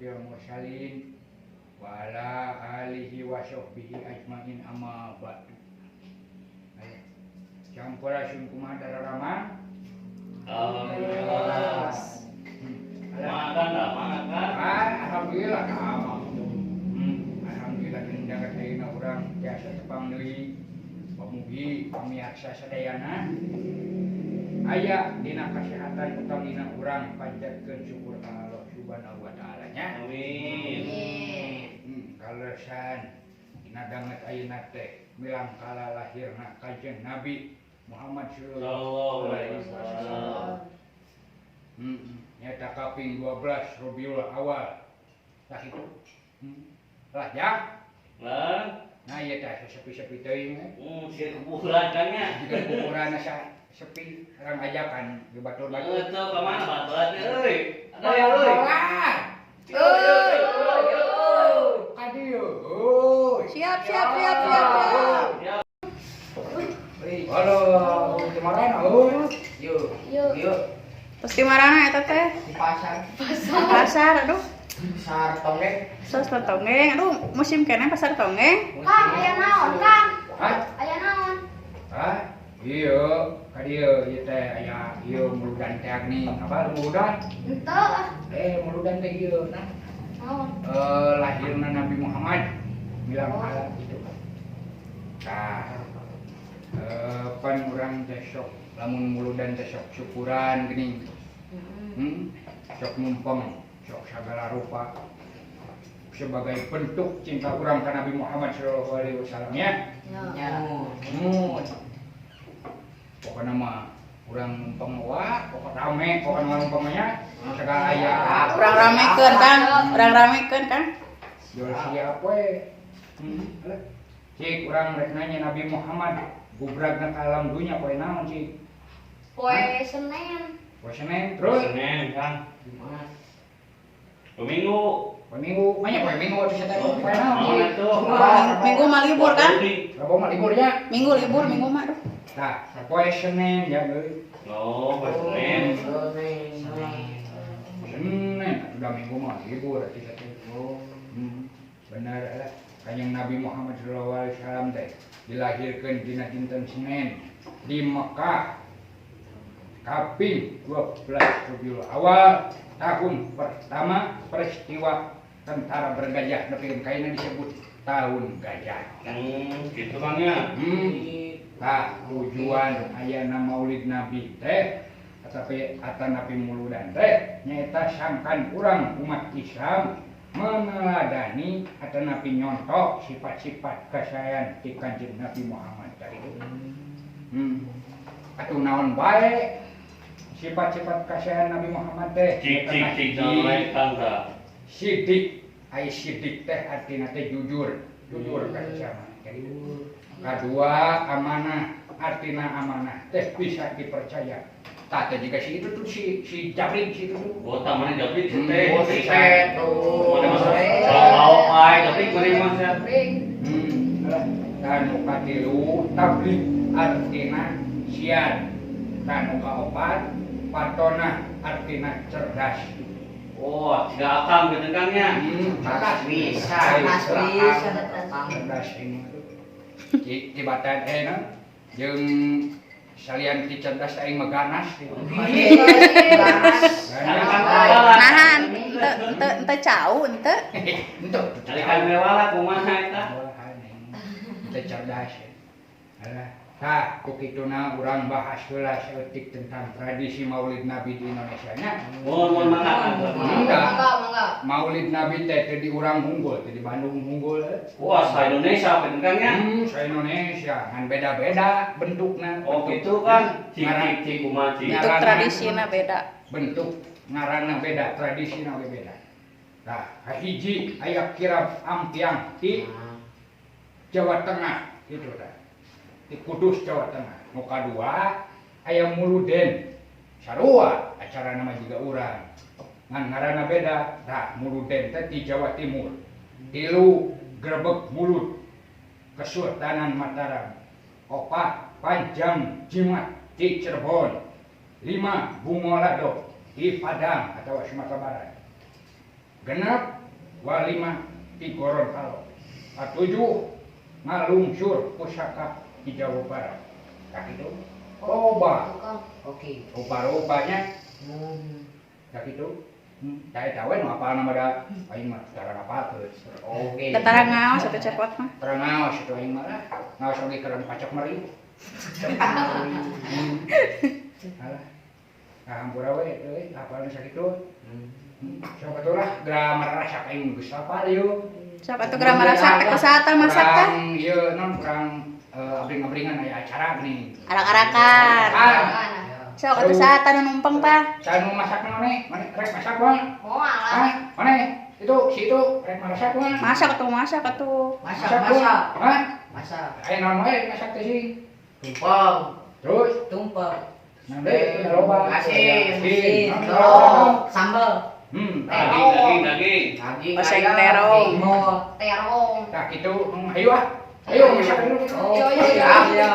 Asyrafil mursalin wa ala alihi wa sahbihi ajmain, amma ba'du. Ayo. Sampurasun, kumaha daramang? Alhamdulillah. Makan lah, makan. Ah, alhamdulillah damang. Alhamdulillah jaga ayeuna urang tiasa tepang deui. Pamugi pamiarsa sadayana aya dina kasehatan, utamina urang panjatkeun syukur ka Allah Subhanahu wa taala nya. Amin. Kaleresan dina danget ayeuna teh milangkala lahirna Kanjeng Nabi Muhammad sallallahu alaihi wasallam. Nyata kaping 12 Rabiul Awal. Tah itu. Lah ya. Lah, Nah, ieu teh sepi-sepi teuing eh. Sia kuburan kan nya. Jika kuburan asa sepi, orang ajakan di batur-batur. Tuh ke mana baturan euy? Ada ya euy. Lah. Euy. Ka dieu euy. Siap, siap, siap, siap, siap. Ya. Halo, kemarin euy. Yuk, Yuk. yuk. Terus di mana eta teh? Di pasar. Di pasar, aduh. Pasar Tonggeng. Pasar Tonggeng, aduh, musim keneh pasar Tonggeng. Kang, aya naon, Kang? Hah? Aya naon? Hah? Iya, ka dieu ieu teh aya ieu muludan teh nih. Apa muludan? Henteu ah. Eh, muludan teh ieu nah. Naon? Eh, lahirna Nabi Muhammad milangkala itu. Nah, eh, pan urang teh sok lamun muludan teh sok syukuran geuning. Sok numpeng, sok segala rupa sebagai bentuk cinta urang ka Nabi Muhammad sallallahu alaihi wasallam ya. Ya. Pokoknya mah urang numpeng, wah, pokok rame, pokoknya numpeng nya segala aya. Urang ramekeun, Kang. Urang ramekeun, Kang. Jual siap we. Alah. Cik, urang rek nanya, Nabi Muhammad gubragna ka alam dunya poe naon, Cik? Poe Senin. Poe Senin, terus? Senin, Kang. Jumat. Minggu. Poe Minggu, manya poe Minggu atuh teh, poe naon, Naon Cik? atuh? Minggu mah libur kan? Rebo mah libur ya. Minggu libur, Minggu mah aduh. Tah, poe Senin ya euy. Oh, poe Senin. Senin. Senin, atuh da Minggu mah libur atuh teh. Oh. Benar lah. Kanjeng Nabi Muhammad sallallahu alaihi wasallam teh dilahirkeun dina dinten Senin di Mekah kaping 12 Rabiul Awal tahun pertama peristiwa tentara bergajah nepi ka ayeuna disebut tahun gajah. Gitu Kang ya. Tah, tujuan ayana Maulid Nabi teh atapi atanapi muludan teh nyaeta sangkan urang umat Islam meneladani atanapi nyontok sifat-sifat kasaean ti Kanjeng Nabi Muhammad tadi. Atuh naon bae sifat-sifat kasaean Nabi Muhammad teh? Cik cik cik naon wae, Kang, tah? Sidik, ai sidik teh artina teh jujur, jujur ka sesama. Jadi kadua amanah, artina amanah teh bisa dipercaya. Tah teh juga si itu tuh, si si Jabrik si itu tuh. Oh, tah mana Jabrik si teh. Oh, si tuh. Mana masa lauk wae Jabrik mana mah sia. Alah, tah nu katilu tabligh, artina siar. Tah nu kaopat fatonah, artina cerdas. Oh, siga akang gitu Kang ya. Cerdas. Bisa. Bisa. Bisa. Cerdas ini. Tibatan eh na jeung salian ti cerdas aing mah ganas. Ganas. Nahan, ente ente ente cau, ente. Henteu. Carikan mewala kumaha eta? Ente cerdas ya. Alah, tah ku kituna urang bahas heula saeutik tentang tradisi Maulid Nabi di Indonesia nya. Mohon mohon mangga, Kang. Mangga. Mangga, mangga. Maulid Nabi teh teu di urang unggul, teu di Bandung unggul eh. Wah, sa Indonesia bener Kang ya. Sa Indonesia ngan beda-beda bentukna. Oh, Bentuk. gitu kan. Cik cik cik kumaha cik. Bentuk tradisina beda. Bentuk ngaranna beda, tradisina oge beda. Nah, hiji aya kirab ampiang di Jawa Tengah gitu tah. Di Kudus, Jawa Tengah. Nu kadua aya Muluden. Sarua acara nama juga urang. Ngan ngaranna beda. Tah, Muluden teh di Jawa Timur. Tilu Grebek Mulud Kesultanan Mataram. Opat Panjang Jimat di Cirebon. Lima Bungolado di Padang atau Sumatera Barat. Genep walima di Gorontalo. Katujuh ngalungsur pusaka di Jawa Barat. Tah kitu. Loba. Oke. Rupa-rupanya. Tah kitu. Tah eta we nu apalna mah da aing mah tara ngapalkeun. Oke. Da tara ngaos atuh cepot mah. Tara ngaos atuh aing mah lah. Ngaos oge keur pacok meri. Alah. Nah, hampura we euy, apalna sakitu. Sok atuh lah geura marasak aing geus apal ieu. Sok atuh geura marasak teh kusaha tah masak tah? Urang ieu non urang abring-abringan aya acara geuning. Arak-arakan. Sok atuh saha tah nu numpeng tah? Saha nu masak maneh? Maneh rek masak moal? Moal lah. Hah? Maneh? Itu si itu rek masak moal? Masak atuh, masak atuh. Masak, masak. Hah? Masak. Aya naon wae masak teh sih? Tumpeng. Terus tumpeng. Nah, deui itu loba. Asin, Asin. Sambal. Daging, daging, daging. Daging, Oseng terong. Terong. Tah kitu, ayo ah. Ayo masak dulu. Yo yo yo.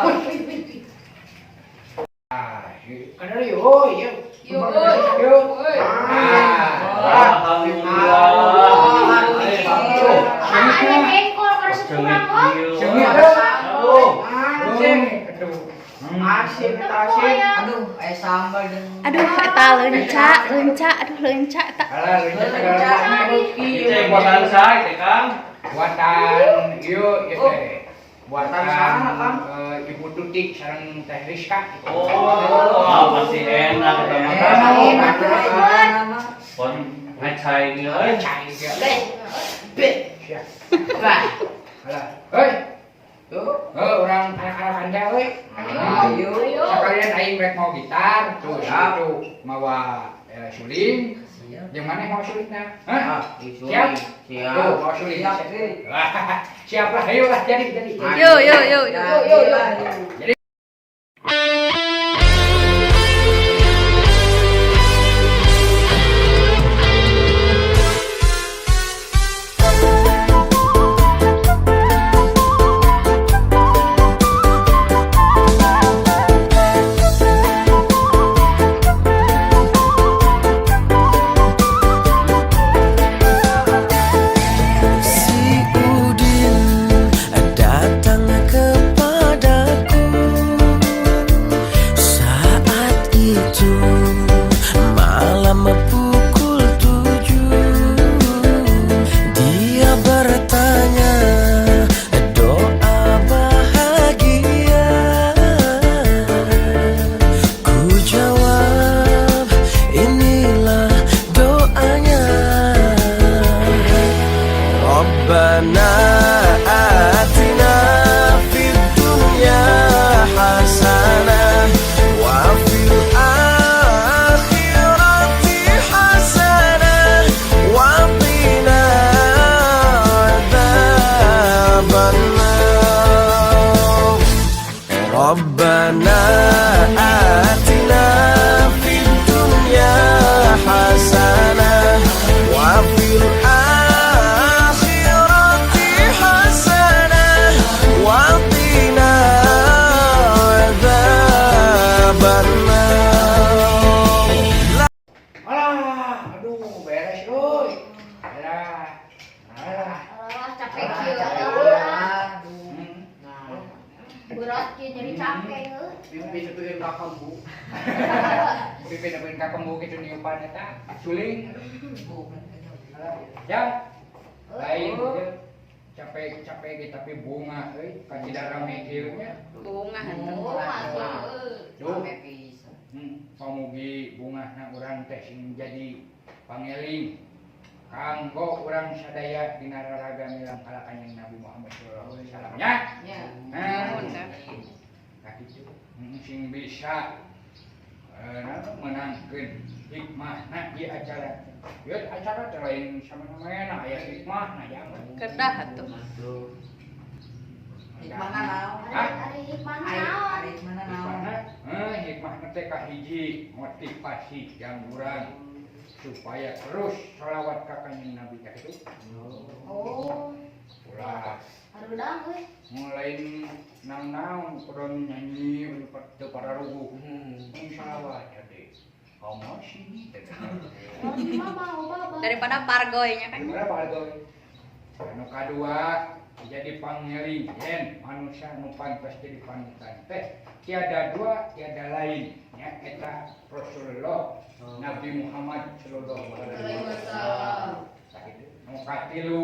Ah, kada yo, ieu. Yo. Yo. Alhamdulillah. Ah, aya jengkol kada sekurang oh. Sengit. Oh, Asin. Asin, asin. Aduh, aya sambal jeung. Aduh, eta leunca, leunca, aduh leunca eta. Alah, leunca segala Ieu teh buatan saha teh, Kang? Buatan ieu ieu teh. Buatan saha, Kang? Ibu Tutik sareng Teh Rizka. Oh, pasti enak eta mah. Enak, enak. Pon ngacai ieu euy. Cai ge. Siap. Alah, heuy. Tuh. Heuh, urang arak-arakan teh euy. Ayo. Sekalian aing rek mau gitar, tuh tuh mawa suling. Siap. Jeung maneh mau sulingna? Hah? Siap. Siap. Tuh, mau suling. Siap. Siap lah, ayo lah jadi jadi. Yo yo yo yo. Yo yo. Jadi Si Udin datang kepadaku saat itu malam pukul 7. Dia bertanya doa bahagia. Ku jawab inilah doanya. Rabbana atina fid dunya hasanah wa fil akhirati hasanah wa qina adzabannar. Rabbana atina fid dunya hasanah wa fil akhirati hasanah wa qina adzabannar. Alah, aduh beres euy. Alah. Alah. Alah, capek kieu. Aduh. Nah, Berat kieu jadi capek heuh. pipi setuin kakak bu. Pipi nepen ka kembu kitu niupan eta suling. Alah, ya. Lain ieu. Capek-capek ge tapi bunga euy, kan tidak rame kieu nya. Bunga atuh. Oh, atuh. Tuh. Rame pisan. Pamugi bungahna urang teh sing jadi pangeling kanggo urang sadaya dina raraga milang kala Kanjeng Nabi Muhammad sallallahu alaihi wasallam nya. Ya. Nah, Nuhun tah. nah kitu. Sing bisa menangkeun hikmahna di acara. Ieu acara teh lain samana-mana aya hikmahna ya. Kedah atuh. Hikmahna naon? Hah? Ari hikmahna naon? Ari hikmahna naon? Hikmahna, hikmahna teh kahiji motivasi jang urang supaya terus sholawat ka Kanjeng Nabi teh kitu. Oh, Ulah harudang euy. mulai naon-naon kudu nyanyi teu pararuguh. Sholawat tadi. Komo sih teh. Oh, di mama, oh, baba. Daripada pargoy nya kan. Daripada pargoy. Anu kadua jadi pangeling yen manusia nu pantas jadi panutan teh tiada dua tiada lain nya eta Rasulullah Nabi Muhammad sallallahu alaihi wasallam. Sakitu. Nu katilu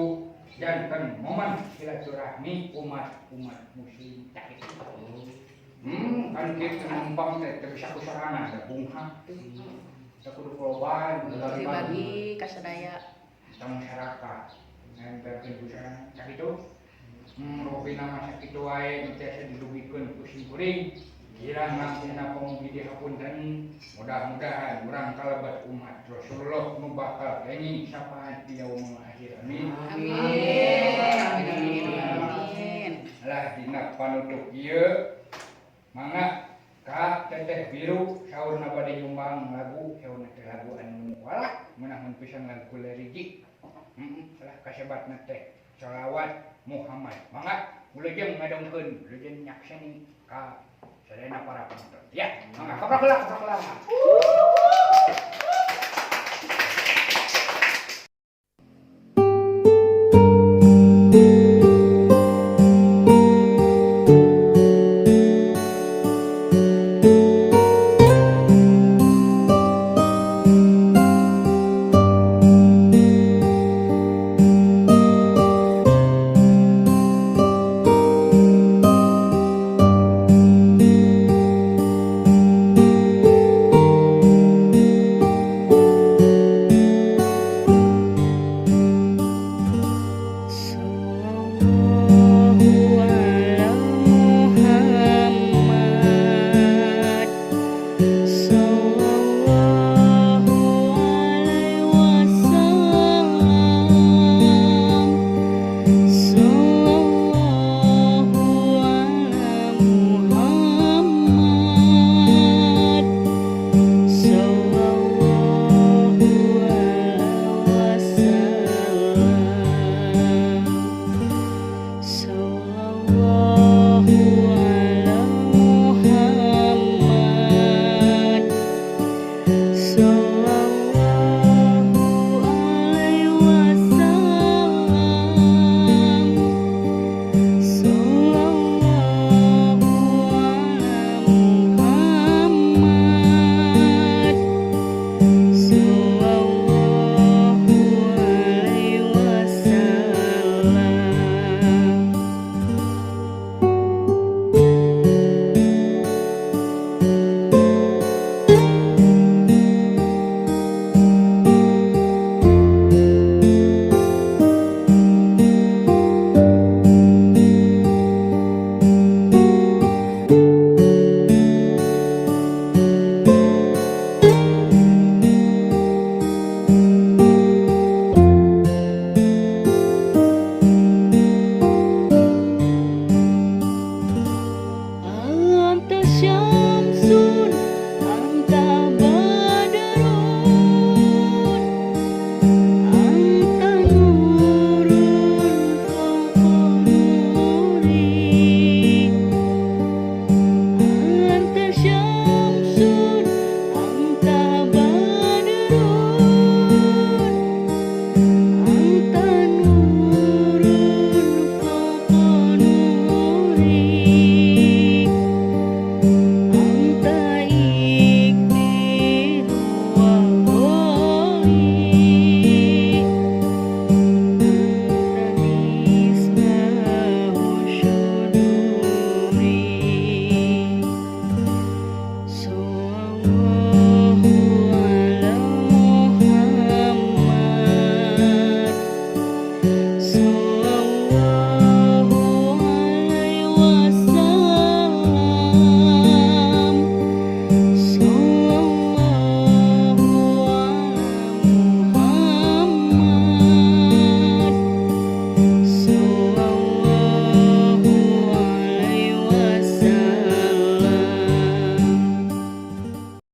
janten momen silaturahmi umat-umat muslim, sakitu. Kan kieu numpang teh teu bisa ku sorangan da bunghak teh. Teu kudu korban, bagi-bagi Dibagi ka sadaya. Ka masyarakat. Nempelkeun ku sorangan sakitu. Robina mah sakitu wae nu tiasa didugikeun ku simkuring. Kirang langkungna pamugi dihapunten. Mudah-mudahan urang kalebet umat Rasulullah nu bakal kenging syafaat di yaumul akhir. Amin. Amin. Amin amin amin. Lah, dina panutup ieu mangga ka Teteh Biru, saurna bade nyumbang lagu, saurna teh lagu anu walah meunahun pisan, lagu religi. Heeh, lah kasebatna teh Sholawat Muhammad. Mangga wilujeng ngadongkeun, wilujeng nyakseni ka sadayana para penonton. Ya, mangga kaprok heula, kaprok heula.